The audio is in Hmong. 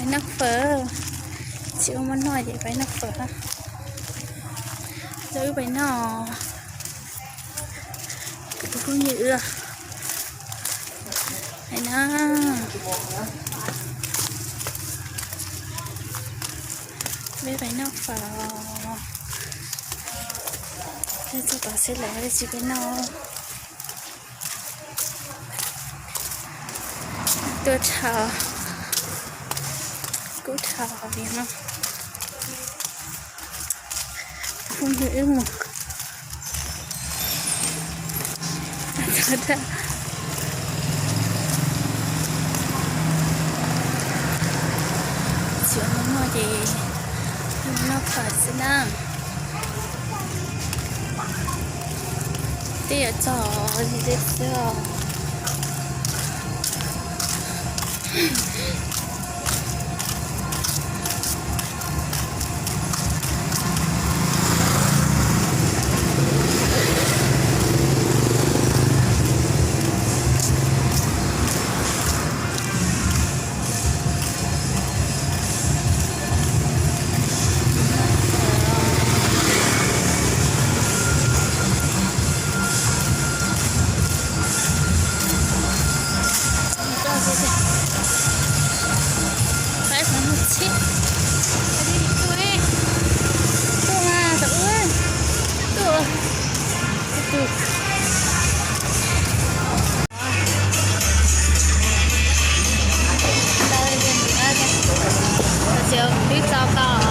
Noj fawm, tsis ua mov noj ces peb noj fawm. Coj wb pais noj, kuv tus phooj ywg wb hais na, peb pais noj fawm. Peb txog tod xwb lawm tsis peb noj. Tuaj dhau, kub dhau vim no. Phooj ywg wb mus. Tsis ua mov noj ces noj fawm xwb na. Twb yuav txog zim dej xwb os. Twb tso tau.